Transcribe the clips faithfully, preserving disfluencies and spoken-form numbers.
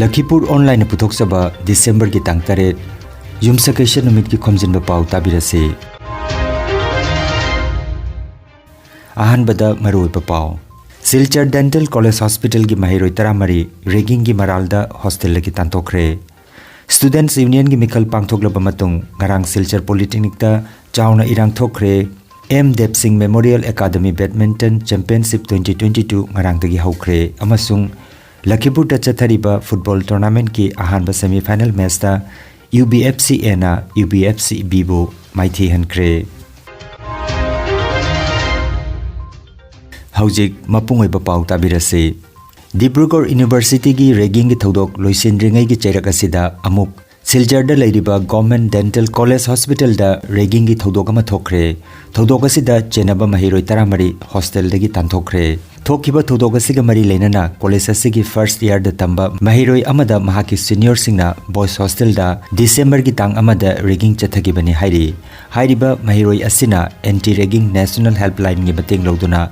ꯂꯈꯤꯄꯨꯔ ꯑꯣꯟꯂꯥꯏꯟꯅ ꯄꯨꯊꯣꯛꯆꯕ ꯗꯤꯁꯦꯝꯕꯔꯒꯤ ꯇꯥꯡ ꯇꯔꯦꯠ, ꯌꯨꯝꯁꯀꯩꯁ ꯅꯨꯃꯤꯠꯀꯤ ꯈꯣꯝꯖꯤꯟꯕ ꯄꯥꯎ ꯇꯥꯕꯤꯔꯁꯤ꯫ ꯑꯍꯥꯟꯕꯗ ꯃꯔꯨꯑꯣꯏꯕ ꯄꯥꯎ꯫ ꯁꯤꯜꯆꯔ ꯗꯦꯟꯇꯦꯜ ꯀꯣꯂꯦꯖ ꯍꯣꯁꯄꯤꯇꯥꯜꯒꯤ ꯃꯍꯩꯔꯣꯏ ꯇꯔꯥꯃꯔꯤ ꯔꯦꯒꯤꯡꯒꯤ ꯃꯔꯥꯜꯗ ꯍꯣꯁꯇꯦꯜꯗꯒꯤ ꯇꯥꯟꯊꯣꯛꯈ꯭ꯔꯦ꯫ ꯁ꯭ꯇꯨꯗꯦꯟꯠꯁ ꯌꯨꯅꯤꯌꯟꯒꯤ ꯃꯤꯈꯜ ꯄꯥꯡꯊꯣꯛꯂꯕ ꯃꯇꯨꯡ, ꯉꯔꯥꯡ ꯁꯤꯜꯆꯔ ꯄꯣꯂꯤꯇꯦꯛꯅꯤꯛꯇ ꯆꯥꯎꯅ ꯏꯔꯥꯡ ꯊꯣꯛꯈ꯭ꯔꯦ꯫ M Deba Singh memorial academy badminton championship twenty twenty two ꯉꯔꯥꯡꯗꯒꯤ ꯍꯧꯈ꯭ꯔꯦ ꯑꯃꯁꯨꯡ ꯂꯈꯤꯄꯨꯔꯗ ꯆꯠꯊꯔꯤꯕ ꯐꯨꯠꯕꯣꯜ ꯇꯣꯔꯅꯥꯃꯦꯟꯠꯀꯤ ꯑꯍꯥꯟꯕ ꯁꯦꯃꯤꯐꯥꯏꯅꯦꯜ ꯃꯦꯆꯇ U B F C N U B F ꯁꯤ ꯕꯤꯕꯨ ꯃꯥꯏꯊꯤꯍꯟꯈ꯭ꯔꯦ꯫ ꯍꯧꯖꯤꯛ ꯃꯄꯨꯡ ꯑꯣꯏꯕ ꯄꯥꯎ ꯇꯥꯕꯤꯔꯁꯤ꯫ ꯗꯤꯕ꯭ꯔꯨꯒꯔ ꯌꯨꯅꯤꯚꯔꯁꯤꯇꯤꯒꯤ ꯔꯦꯒꯤꯡꯒꯤ ꯊꯧꯗꯣꯛ ꯂꯣꯏꯁꯤꯟꯗ꯭ꯔꯤꯉꯩꯒꯤ ꯆꯩꯔꯛ ꯑꯁꯤꯗ ꯑꯃꯨꯛ ꯁꯤꯜꯆꯔꯗ ꯂꯩꯔꯤꯕ ꯒꯣꯔꯃꯦꯟꯠ ꯗꯦꯟꯇꯦꯜ ꯀꯣꯂꯦꯖ ꯍꯣꯁꯄꯤꯇꯥꯜꯗ ꯔꯦꯒꯤꯡꯒꯤ ꯊꯧꯗꯣꯛ ꯑꯃ ꯊꯣꯛꯈ꯭ꯔꯦ꯫ ꯊꯧꯗꯣꯛ ꯑꯁꯤꯗ ꯆꯦꯟꯅꯕ ꯃꯍꯩꯔꯣꯏ ꯇꯔꯥꯃꯔꯤ ꯍꯣꯁꯇꯦꯜꯗꯒꯤ ꯇꯥꯟꯊꯣꯛꯈ꯭ꯔꯦ꯫ ꯊꯣꯛꯈꯤꯕ ꯊꯧꯗꯣꯛ ꯑꯁꯤꯒ ꯃꯔꯤ ꯂꯩꯅꯅ ꯀꯣꯂꯦꯖ ꯑꯁꯤꯒꯤ ꯐꯥꯔꯁꯠ ꯏꯌꯥꯔꯗ ꯇꯝꯕ ꯃꯍꯩꯔꯣꯏ ꯑꯃꯗ ꯃꯍꯥꯛꯀꯤ ꯁꯤꯅꯤꯌꯔꯁꯤꯡꯅ ꯕꯣꯏꯁ ꯍꯣꯁꯇꯦꯜꯗ ꯗꯤꯁꯦꯝꯕꯔꯒꯤ ꯇꯥꯡ ꯑꯃꯗ ꯔꯦꯒꯤꯡ ꯆꯠꯊꯈꯤꯕꯅꯤ ꯍꯥꯏꯔꯤ꯫ ꯍꯥꯏꯔꯤꯕ ꯃꯍꯩꯔꯣꯏ ꯑꯁꯤꯅ ꯑꯦꯟꯇꯤ ꯔꯦꯒꯤꯡ ꯅꯦꯁꯅꯦꯜ ꯍꯦꯜꯞꯂꯥꯏꯟꯒꯤ ꯃꯇꯦꯡ ꯂꯧꯗꯨꯅ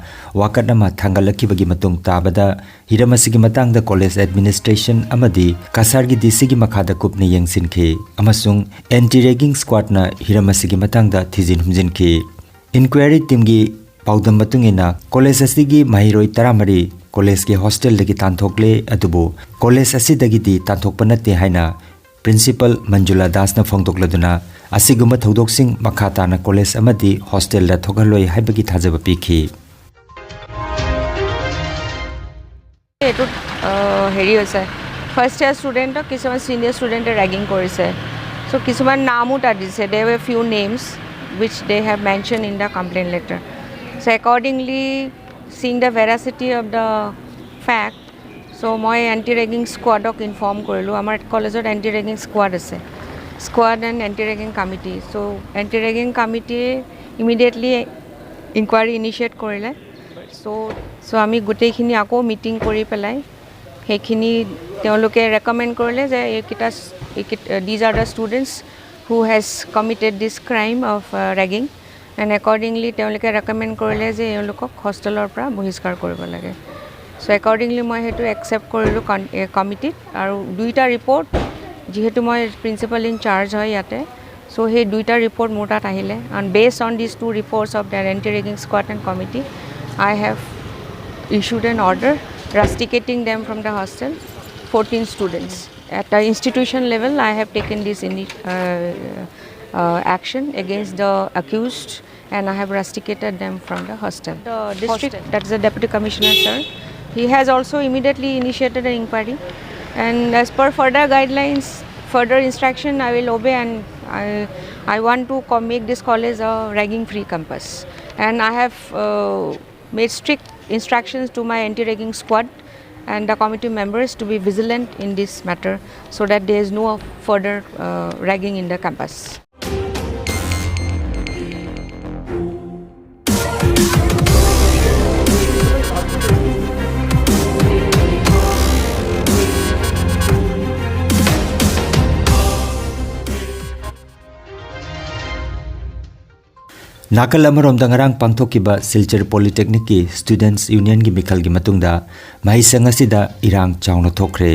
ꯋꯥꯀꯠ ꯑꯃ ꯊꯥꯡꯒꯠꯂꯛꯈꯤꯕꯒꯤ ꯃꯇꯨꯡ ꯇꯥꯕꯗ ꯍꯤꯔꯝ ꯑꯁꯤꯒꯤ ꯃꯇꯥꯡꯗ ꯀꯣꯂꯦꯖ ꯑꯦꯗꯃꯤꯅꯤꯁꯇ꯭ꯔꯦꯁꯟ ꯑꯃꯗꯤ ꯀꯁꯥꯔꯒꯤ ꯗꯤ ꯁꯤꯒꯤ ꯃꯈꯥꯗ ꯀꯨꯞꯅ ꯌꯦꯡꯁꯤꯟꯈꯤ ꯑꯃꯁꯨꯡ ꯑꯦꯟꯇꯤ ꯔꯦꯒꯤꯡ ꯁ꯭ꯀ꯭ꯋꯥꯗꯅ ꯍꯤꯔꯝ ꯑꯁꯤꯒꯤ ꯃꯇꯥꯡꯗ ꯊꯤꯖꯤꯟ ꯍꯨꯝꯖꯤꯟꯈꯤ꯫ ꯏꯟꯀ꯭ꯋꯥꯏꯔꯤ ꯇꯤꯝꯒꯤ ꯄꯥꯎꯗꯝ ꯃꯇꯨꯡ ꯏꯟꯅ, ꯀꯣꯂꯦꯖ ꯑꯁꯤꯒꯤ ꯃꯍꯩꯔꯣꯏ ꯇꯔꯥꯃꯔꯤ ꯀꯣꯂꯦꯖꯀꯤ ꯍꯣꯁꯇꯦꯜꯗꯒꯤ ꯇꯥꯟꯊꯣꯛꯂꯦ, ꯑꯗꯨꯕꯨ ꯀꯣꯂꯦꯖ ꯑꯁꯤꯗꯒꯤꯗꯤ ꯇꯥꯟꯊꯣꯛꯄ ꯅꯠꯇꯦ ꯍꯥꯏꯅ ꯄ꯭ꯔꯤꯟꯁꯤꯄꯜ ꯃꯟꯖꯨꯂꯥ ꯗꯥꯁꯅ ꯐꯣꯡꯗꯣꯛꯂꯗꯨꯅ, ꯑꯁꯤꯒꯨꯝꯕ ꯊꯧꯗꯣꯛꯁꯤꯡ ꯃꯈꯥ ꯇꯥꯅ ꯀꯣꯂꯦꯖ ꯑꯃꯗꯤ ꯍꯣꯁꯇꯦꯜꯗ ꯊꯣꯛꯍꯜꯂꯣꯏ ꯍꯥꯏꯕꯒꯤ ꯊꯥꯖꯕ ꯄꯤꯈꯤ꯫ এইটোত আহ, হেৰি হৈছে, ফাৰ্ষ্ট ইয়াৰ ষ্টুডেণ্টক কিছুমান ছিনিয়ৰ ষ্টুডেণ্টে ৰেগিং কৰিছে। চ' কিছুমান নামো তাত দিছে, there were few names which they have mentioned in the complaint letter. So accordingly, seeing the veracity of the fact, so মই এণ্টি ৰেগিং স্কোৱাডক ইনফৰ্ম কৰিলোঁ। আমাৰ কলেজত এণ্টি ৰেগিং স্কোৱাড আছে, squad and anti ragging committee. চ' anti ragging কমিটিয়ে immediately enquiry initiate কৰিলে। চ' চ' আমি গোটেইখিনি আকৌ মিটিং কৰি পেলাই সেইখিনি তেওঁলোকে ৰেকমেণ্ড কৰিলে যে এইকেইটা, these are the students who has committed this crime of ragging, and accordingly তেওঁলোকে ৰেকমেণ্ড কৰিলে যে এওঁলোকক হোষ্টেলৰ পৰা বহিষ্কাৰ কৰিব লাগে। চ' একৰ্ডিংলি মই সেইটো একচেপ্ট কৰিলোঁ কমিটিত। আৰু দুইটা ৰিপৰ্ট, যিহেতু মই প্ৰিন্সিপাল ইন চাৰ্জ হয় ইয়াতে, চ' সেই দুইটা ৰিপৰ্ট মোৰ তাত আহিলে। And based on these two reports of the anti ragging squad and committee, I have issued an order rusticating them from the hostel, fourteen students. At the institution level, I have taken this ini- uh, uh, action against the accused, and I have rusticated them from the hostel. The district, hostel, that is the deputy commissioner, sir, he has also immediately initiated an inquiry, and as per further guidelines, further instruction, I will obey, and I, I want to co- make this college a ragging-free campus, and I have uh, made strict instructions to my anti-ragging squad and the committee members to be vigilant in this matter, so that there is no further uh, ragging in the campus. ꯅꯥꯀꯜ ꯑꯃꯔꯣꯝꯗ ꯉꯔꯥꯡ ꯄꯥꯡꯊꯣꯛꯈꯤꯕ ꯁꯤꯜꯆꯔ ꯄꯣꯂꯤꯇꯦꯛꯅꯤꯛꯀꯤ ꯁ꯭ꯇꯨꯗꯦꯟꯠꯁ ꯌꯨꯅꯤꯌꯟꯒꯤ ꯃꯤꯈꯜꯒꯤ ꯃꯇꯨꯡꯗ ꯃꯍꯩꯁꯪ ꯑꯁꯤꯗ ꯏꯔꯥꯡ ꯆꯥꯎꯅ ꯊꯣꯛꯈ꯭ꯔꯦ꯫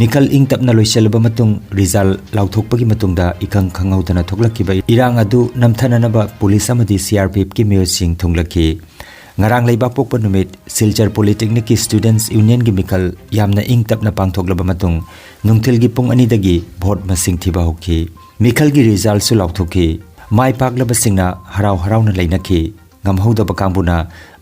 ꯃꯤꯈꯜ ꯏꯪ ꯇꯞꯅ ꯂꯣꯏꯁꯤꯜꯂꯕ ꯃꯇꯨꯡ ꯔꯤꯖꯜ ꯂꯥꯎꯊꯣꯛꯄꯒꯤ ꯃꯇꯨꯡꯗ ꯏꯈꯪ ꯈꯪꯍꯧꯗꯅ ꯊꯣꯛꯂꯛꯈꯤꯕ ꯏꯔꯥꯡ ꯑꯗꯨ ꯅꯝꯊꯅꯅꯕ ꯄꯨꯂꯤꯁ ꯑꯃꯗꯤ ꯁꯤ ꯑꯥꯔ ꯄꯤ ꯑꯦꯐꯀꯤ ꯃꯤꯑꯣꯏꯁꯤꯡ ꯊꯨꯡꯂꯈꯤ꯫ ꯉꯔꯥꯡ ꯂꯩꯕꯥꯛꯄꯣꯛꯄ ꯅꯨꯃꯤꯠ ꯁꯤꯜꯆꯔ ꯄꯣꯂꯤꯇꯦꯛꯅꯤꯛꯀꯤ ꯁ꯭ꯇꯨꯗꯦꯟꯠꯁ ꯌꯨꯅꯤꯌꯟꯒꯤ ꯃꯤꯈꯜ ꯌꯥꯝꯅ ꯏꯪ ꯇꯞꯅ ꯄꯥꯡꯊꯣꯛꯂꯕ ꯃꯇꯨꯡ ꯅꯨꯡꯊꯤꯜꯒꯤ ꯄꯨꯡ ꯑꯅꯤꯗꯒꯤ ꯚꯣꯠ ꯃꯁꯤꯡ ꯊꯤꯕ ꯍꯧꯈꯤ꯫ ꯃꯤꯈꯜꯒꯤ ꯔꯤꯖꯜꯁꯨ ꯂꯥꯎꯊꯣꯛꯈꯤ꯫ ꯃꯥꯏ ꯄꯥꯛꯂꯕꯁꯤꯡꯅ ꯍꯔꯥꯎ ꯍꯔꯥꯎꯅ ꯂꯩꯅꯈꯤ꯫ ꯉꯝꯍꯧꯗꯕ ꯀꯥꯡꯕꯨꯅ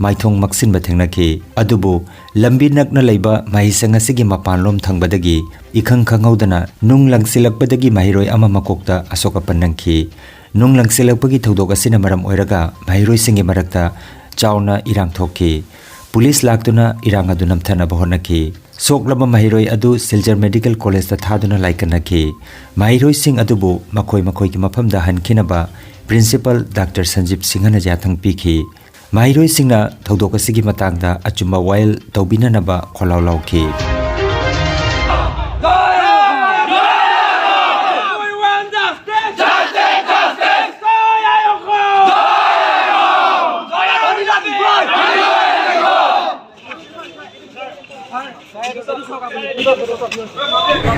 ꯃꯥꯏꯊꯣꯡ ꯃꯛꯁꯤꯟꯕ ꯊꯦꯡꯅꯈꯤ꯫ ꯑꯗꯨꯕꯨ ꯂꯝꯕꯤ ꯅꯛꯅ ꯂꯩꯕ ꯃꯍꯩꯁꯪ ꯑꯁꯤꯒꯤ ꯃꯄꯥꯟꯂꯣꯝ ꯊꯪꯕꯗꯒꯤ ꯏꯈꯪ ꯈꯪꯍꯧꯗꯅ ꯅꯨꯡ ꯂꯪꯁꯤꯜꯂꯛꯄꯗꯒꯤ ꯃꯍꯩꯔꯣꯏ ꯑꯃ ꯃꯀꯣꯛꯇ ꯑꯁꯣꯛ ꯑꯄꯟ ꯅꯪꯈꯤ꯫ ꯅꯨꯡ ꯂꯪꯁꯤꯜꯂꯛꯄꯒꯤ ꯊꯧꯗꯣꯛ ꯑꯁꯤꯅ ꯃꯔꯝ ꯑꯣꯏꯔꯒ ꯃꯍꯩꯔꯣꯏꯁꯤꯡꯒꯤ ꯃꯔꯛꯇ ꯆꯥꯎꯅ ꯏꯔꯥꯡ ꯊꯣꯛꯈꯤ꯫ ꯄꯨꯂꯤꯁ ꯂꯥꯛꯇꯨꯅ ꯏꯔꯥꯡ ꯑꯗꯨ ꯅꯝꯊꯅꯕ ꯍꯣꯠꯅꯈꯤ꯫ ꯁꯣꯛꯂꯕ ꯃꯍꯩꯔꯣꯏ ꯑꯗꯨ ꯁꯤꯜꯆꯔ ꯃꯦꯗꯤꯀꯦꯜ ꯀꯣꯂꯦꯖꯇ ꯊꯥꯗꯨꯅ ꯂꯥꯏꯀꯠꯅꯈꯤ꯫ ꯃꯍꯩꯔꯣꯏꯁꯤꯡ ꯑꯗꯨꯕꯨ ꯃꯈꯣꯏ ꯃꯈꯣꯏꯒꯤ ꯃꯐꯝꯗ ꯍꯟꯈꯤꯅꯕ ꯄ꯭ꯔꯤꯟꯁꯤꯄꯜ ꯗꯥꯛꯇꯔ ꯁꯟꯖꯤꯞ ꯁꯤꯡꯍꯅ ꯌꯥꯊꯪ ꯄꯤꯈꯤ꯫ ꯃꯍꯩꯔꯣꯏꯁꯤꯡꯅ ꯊꯧꯗꯣꯛ ꯑꯁꯤꯒꯤ ꯃꯇꯥꯡꯗ ꯑꯆꯨꯝꯕ ꯋꯥꯌꯦꯜ ꯇꯧꯕꯤꯅꯅꯕ ꯈꯣꯜꯂꯥꯎ ꯂꯥꯎꯈꯤ꯫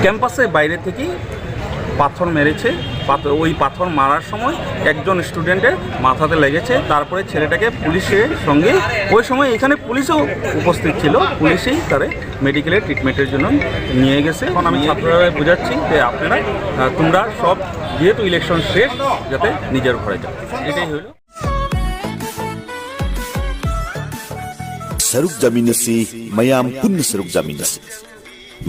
ক্যাম্পাসের বাইরে থেকেই পাথর মেরেছে। পাথর, ওই পাথর মারার সময় একজন স্টুডেন্টের মাথাতে লেগেছে। তারপরে ছেলেটাকে পুলিশের সঙ্গে, ওই সময় এখানে পুলিশও উপস্থিত ছিল, পুলিশেই তারে মেডিকেলের ট্রিটমেন্টের জন্য নিয়ে গেছে। এখন আমি ছাত্ররা বোঝাচ্ছি যে আপনারা, আহ, তোমরা সব, যেহেতু ইলেকশন শেষ, যাতে নিজের ঘরে যাও, এটাই হলো। ꯁꯔꯨꯛ ꯌꯥꯃꯤꯟꯅꯁꯤ, ꯃꯌꯥꯝ ꯄꯨꯟꯅ ꯁꯔꯨꯛ ꯌꯥꯃꯤꯟꯅꯁꯤ꯫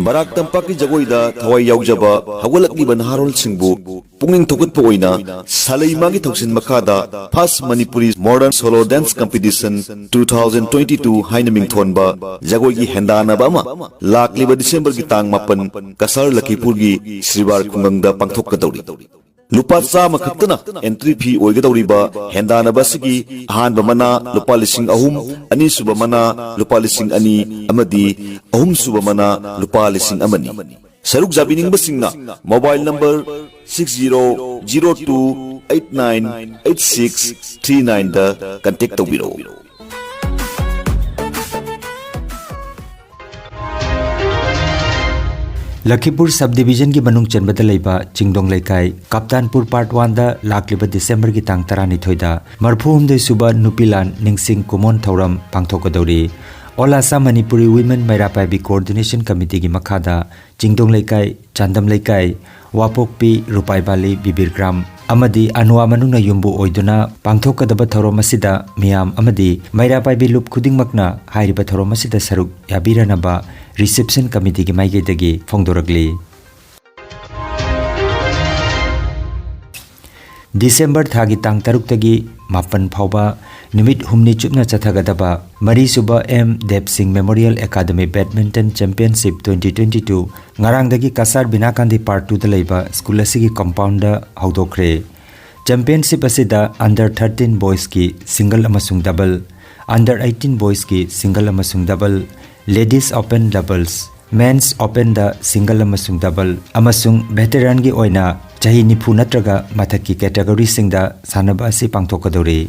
ꯕꯔꯥꯛ ꯇꯝꯄꯥꯛꯀꯤ ꯖꯒꯣꯏꯗ ꯊꯋꯥꯏ ꯌꯥꯎꯖꯕ ꯍꯧꯒꯠꯂꯛꯂꯤꯕ ꯅꯍꯥꯔꯣꯜꯁꯤꯡꯕꯨ ꯄꯨꯛꯅꯤꯡ ꯊꯧꯒꯠꯄ ꯑꯣꯏꯅ ꯁꯥꯂꯩꯃꯥꯒꯤ ꯊꯧꯁꯤꯟ ꯃꯈꯥꯗ First Manipuri Modern Solo Dance Competition two thousand twenty-two ꯍꯥꯏꯅ ꯃꯤꯡꯊꯣꯟꯕ ꯖꯒꯣꯏꯒꯤ ꯍꯦꯟꯗꯥꯟꯅꯕ ꯑꯃ ꯂꯥꯛꯂꯤꯕ ꯗꯤꯁꯦꯝꯕꯔꯒꯤ ꯇꯥꯡ ꯃꯥꯄꯟ ꯀꯁꯥꯔ ꯂꯈꯤꯄꯨꯔꯒꯤ ꯁ꯭ꯔꯤꯕꯥꯔ ꯈꯨꯡꯒꯪꯗ ꯄꯥꯡꯊꯣꯛꯀꯗꯧꯔꯤ꯫ ꯂꯨꯄꯥ ꯆꯥꯝꯃ ꯈꯛꯇꯅ ꯑꯦꯟꯇ꯭ꯔꯤ ꯐꯤ ꯑꯣꯏꯒꯗꯧꯔꯤꯕ ꯍꯦꯟꯗꯥꯟꯅꯕ ꯑꯁꯤꯒꯤ ꯑꯍꯥꯟꯕ ꯃꯅꯥ ꯂꯨꯄꯥ ꯂꯤꯁꯤꯡ ꯑꯍꯨꯝ, ꯑꯅꯤꯁꯨꯕ ꯃꯅꯥ ꯂꯨꯄꯥ ꯂꯤꯁꯤꯡ ꯑꯅꯤ ꯑꯃꯗꯤ ꯑꯍꯨꯝꯁꯨꯕ ꯃꯅꯥ ꯂꯨꯄꯥ ꯂꯤꯁꯤꯡ ꯑꯃꯅꯤ꯫ ꯁꯔꯨꯛ ꯌꯥꯕꯤꯅꯤꯡꯕꯁꯤꯡꯅ mobile number six zero zero two eight nine eight six three nineꯗ ꯀꯟꯇꯦꯛ ꯇꯧꯕꯤꯔꯛꯎ꯫ ꯂꯈꯤꯄꯨꯔ ꯁꯕ ꯗꯤꯕꯤꯖꯟꯒꯤ ꯃꯅꯨꯡ ꯆꯟꯕꯗ ꯂꯩꯕ ꯆꯤꯡꯗꯣꯡ ꯂꯩꯀꯥꯏ, ꯀꯥꯞꯇꯥꯟꯄꯨꯔ ꯄꯥꯔꯠ ꯋꯥꯟꯗ ꯂꯥꯛꯂꯤꯕ ꯗꯤꯁꯦꯝꯕꯔꯒꯤ ꯇꯥꯡ ꯇꯔꯥꯅꯤꯊꯣꯏꯗ ꯃꯔꯐꯨ ꯍꯨꯝꯗꯣꯏ ꯁꯨꯕ ꯅꯨꯄꯤ ꯂꯥꯟ ꯅꯤꯡꯁꯤꯡ ꯀꯨꯃꯣꯟ ꯊꯧꯔꯝ ꯄꯥꯡꯊꯣꯛꯀꯗꯧꯔꯤ꯫ All Assam Manipuri Women Meira Paibi coordination ꯀꯃꯤꯇꯤꯒꯤ ꯃꯈꯥꯗ ꯆꯤꯡꯗꯣꯡ ꯂꯩꯀꯥꯏ, ꯆꯥꯟꯗꯝ ꯂꯩꯀꯥꯏ, ꯋꯥꯄꯣꯛꯄꯤ, ꯔꯨꯄꯥꯏ ꯚꯥꯂꯤ, ꯕꯤꯕꯤꯔ ꯒ꯭ꯔꯥꯝ ꯑꯃꯗꯤ ꯑꯅꯨꯋꯥ ꯃꯅꯨꯡꯅ ꯌꯨꯝꯕꯨ ꯑꯣꯏꯗꯨꯅ ꯄꯥꯡꯊꯣꯛꯀꯗꯕ ꯊꯧꯔꯝ ꯑꯁꯤꯗ ꯃꯤꯌꯥꯝ ꯑꯃꯗꯤ ꯃꯩꯔꯥ ꯄꯥꯏꯕꯤ ꯂꯨꯞ ꯈꯨꯗꯤꯡꯃꯛꯅ ꯍꯥꯏꯔꯤꯕ ꯊꯧꯔꯝ ꯑꯁꯤꯗ ꯁꯔꯨꯛ ꯌꯥꯕꯤꯔꯅꯕ ꯔꯤꯁꯦꯞꯁꯟ ꯀꯃꯤꯇꯤꯒꯤ ꯃꯥꯏꯀꯩꯗꯒꯤ ꯐꯣꯡꯗꯣꯔꯛꯂꯤ꯫ ꯗꯤꯁꯦꯝꯕꯔ ꯊꯥꯒꯤ ꯇꯥꯡ ꯇꯔꯨꯛꯇꯒꯤ ꯃꯥꯄꯟ ꯐꯥꯎꯕ ꯅꯨꯃꯤꯠ ꯍꯨꯝꯅꯤ ꯆꯨꯞꯅ ꯆꯠꯊꯒꯗꯕ ꯃꯔꯤꯁꯨꯕ M Deba Singh memorial academy badminton championship twenty twenty two ꯉꯔꯥꯡꯗꯒꯤ ꯀꯁꯥꯔ ꯕꯤꯅꯥꯀꯥꯟꯗꯤ ꯄꯥꯔꯠ ꯇꯨꯗ ꯂꯩꯕ ꯁ꯭ꯀꯨꯜ ꯑꯁꯤꯒꯤ ꯀꯝꯄꯥꯎꯟꯗ ꯍꯧꯗꯣꯛꯈ꯭ꯔꯦ꯫ ꯆꯦꯝꯄꯤꯌꯟꯁꯤꯞ ꯑꯁꯤꯗ under thirteen boysꯀꯤ single ꯑꯃꯁꯨꯡ double, under eighteen boysꯀꯤ single ꯑꯃꯁꯨꯡ double, ladies open doubles, men's openꯗ single ꯑꯃꯁꯨꯡ double ꯑꯃꯁꯨꯡ veteranꯒꯤ ꯑꯣꯏꯅ ꯆꯍꯤ ꯅꯤꯐꯨ ꯅꯠꯇ꯭ꯔꯒ ꯃꯊꯛꯀꯤ categoryꯁꯤꯡꯗ ꯁꯥꯟꯅꯕ ꯑꯁꯤ ꯄꯥꯡꯊꯣꯛꯀꯗꯧꯔꯤ꯫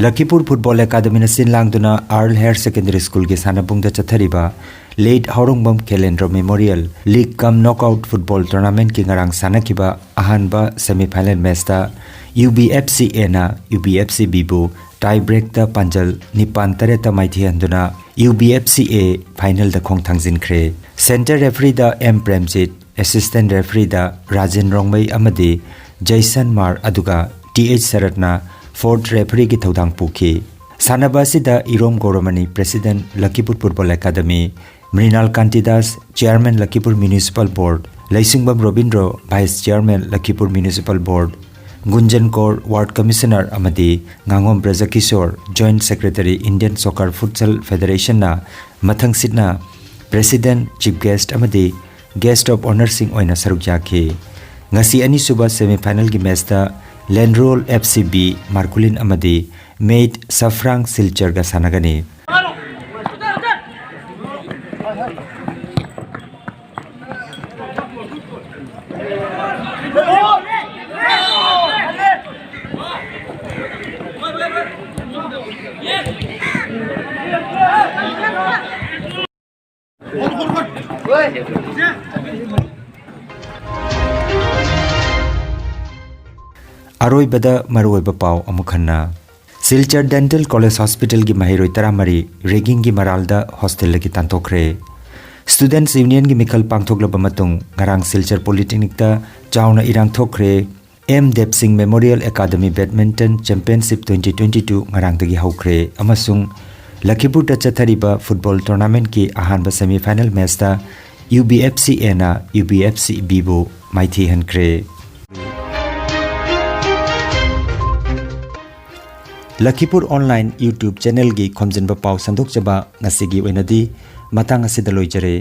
ꯂꯈꯤꯄꯨꯔ ꯐꯨꯠꯕꯣꯜ ꯑꯦꯀꯥꯗꯃꯤꯅ ꯁꯤꯟ ꯂꯥꯡꯗꯨꯅ ꯑꯥꯔꯜ ꯍꯥꯌꯔ ꯁꯦꯀꯦꯟꯗꯔꯤ ꯁ꯭ꯀꯨꯜꯒꯤ ꯁꯥꯟꯅꯕꯨꯡꯗ ꯆꯠꯊꯔꯤꯕ late Haorongbam Khelendro memorial league cum knockout football ꯇꯣꯔꯅꯥꯃꯦꯟꯠꯀꯤ ꯉꯔꯥꯡ ꯁꯥꯟꯅꯈꯤꯕ ꯑꯍꯥꯟꯕ ꯁꯦꯃꯤꯐꯥꯏꯅꯦꯜ ꯃꯦꯆꯇ U B F C N U B F ꯁꯤ ꯕꯤꯕꯨ ꯇꯥꯏ ꯕ꯭ꯔꯦꯛꯇ ꯄꯥꯟꯖꯜ ꯅꯤꯄꯥꯟ ꯇꯔꯦꯠꯇ ꯃꯥꯏꯊꯤꯍꯟꯗꯨꯅ ꯌꯨ ꯕꯤ ꯑꯦꯐ ꯁꯤ ꯑꯦ ꯐꯥꯏꯅꯦꯜꯗ ꯈꯣꯡ ꯊꯥꯡꯖꯤꯟꯈ꯭ꯔꯦ꯫ ꯁꯦꯟꯇꯔ ꯔꯦꯐꯔꯤꯗ ꯑꯦꯝ ꯄ꯭ꯔꯦꯝꯖꯤꯠ, ꯑꯦꯁꯤꯁꯇꯦꯟꯠ ꯔꯦꯐꯔꯤꯗ ꯔꯥꯖꯦꯟ ꯔꯣꯡꯃꯩ ꯑꯃꯗꯤ ꯖꯩꯁꯟ ꯃꯥꯔ, ꯑꯗꯨꯒ ꯇꯤ ꯑꯩꯆ ꯁꯔꯠꯅ ꯐꯣꯔꯠ ꯔꯦꯐꯔꯤꯒꯤ ꯊꯧꯗꯥꯡ ꯄꯨꯈꯤ꯫ ꯁꯥꯟꯅꯕ ꯑꯁꯤꯗ ꯏꯔꯣꯝ ꯒꯧꯔꯃꯅꯤ, president, Lakhipur football academy, Mrinal Kantidas, chairman, Lakhipur municipal board, Leishingbam Robindro, vice chairman, Lakhipur municipal board, Gunjan Kaur, ward commissioner, ꯑꯃꯗꯤ ꯉꯥꯉꯣꯝ Brajakishor, joint secretary, Indian soccer futsal ꯐꯦꯗꯔꯦꯁꯟꯅ ꯃꯊꯪꯁꯤꯠꯅ ꯄ꯭ꯔꯦꯁꯤꯗꯦꯟꯠ, ꯆꯤꯐ ꯒꯦꯁ꯭ꯠ ꯑꯃꯗꯤ ꯒꯦꯁ꯭ꯠ ꯑꯣꯐ ꯑꯣꯅꯔꯁꯤꯡ ꯑꯣꯏꯅ ꯁꯔꯨꯛ ꯌꯥꯈꯤ꯫ ꯉꯁꯤ ꯑꯅꯤꯁꯨꯕ ꯁꯦꯃꯤꯐꯥꯏꯅꯦꯜꯒꯤ ꯃꯦꯆꯇ ꯂꯦꯟꯔꯣꯜ ꯑꯦꯐ ꯁꯤ ꯕꯤ ꯃꯥꯔꯀꯨꯂꯤꯟ ꯑꯃꯗꯤ ꯃꯦꯠ ꯁꯐ꯭ꯔꯥꯡ ꯁꯤꯜꯆꯔꯒ ꯁꯥꯟꯅꯒꯅꯤ꯫ ꯑꯔꯣꯏꯕꯗ ꯃꯔꯨꯑꯣꯏꯕ ꯄꯥꯎ ꯑꯃꯨꯛ ꯍꯟꯅ꯫ ꯁꯤꯜꯆꯔ ꯗꯦꯟꯇꯦꯜ ꯀꯣꯂꯦꯖ ꯍꯣꯁꯄꯤꯇꯥꯜꯒꯤ ꯃꯍꯩꯔꯣꯏ ꯇꯔꯥꯃꯔꯤ ꯔꯦꯒꯤꯡꯒꯤ ꯃꯔꯥꯜꯗ ꯍꯣꯁꯇꯦꯜꯗꯒꯤ ꯇꯥꯟꯊꯣꯛꯈ꯭ꯔꯦ꯫ ꯁ꯭ꯇꯨꯗꯦꯟꯠꯁ ꯌꯨꯅꯤꯌꯟꯒꯤ ꯃꯤꯈꯜ ꯄꯥꯡꯊꯣꯛꯂꯕ ꯃꯇꯨꯡ ꯉꯔꯥꯡ ꯁꯤꯜꯆꯔ ꯄꯣꯂꯤꯇꯦꯛꯅꯤꯛꯇ ꯆꯥꯎꯅ ꯏꯔꯥꯡ ꯊꯣꯛꯈ꯭ꯔꯦ꯫ M Deba Singh memorial academy badminton championship twenty twenty two ꯉꯔꯥꯡꯗꯒꯤ ꯍꯧꯈ꯭ꯔꯦ ꯑꯃꯁꯨꯡ ꯂꯈꯤꯄꯨꯔꯗ ꯆꯠꯊꯔꯤꯕ ꯐꯨꯠꯕꯣꯜ ꯇꯣꯔꯅꯥꯃꯦꯟꯠꯀꯤ ꯑꯍꯥꯟꯕ ꯁꯦꯃꯤꯐꯥꯏꯅꯦꯜ ꯃꯦꯆꯇ U B F C N U B F ꯁꯤ ꯕꯤꯕꯨ ꯃꯥꯏꯊꯤꯍꯟꯈ꯭ꯔꯦ꯫ ꯂꯈꯤꯄꯨꯔ ꯑꯣꯟꯂꯥꯏꯟ YouTube ꯆꯦꯅꯦꯜꯒꯤ ꯈꯣꯝꯖꯤꯟꯕ ꯄꯥꯎ ꯁꯟꯗꯣꯛꯆꯕ ꯉꯁꯤꯒꯤ ꯑꯣꯏꯅꯗꯤ ꯃꯇꯥꯡ ꯑꯁꯤꯗ ꯂꯣꯏꯖꯔꯦ꯫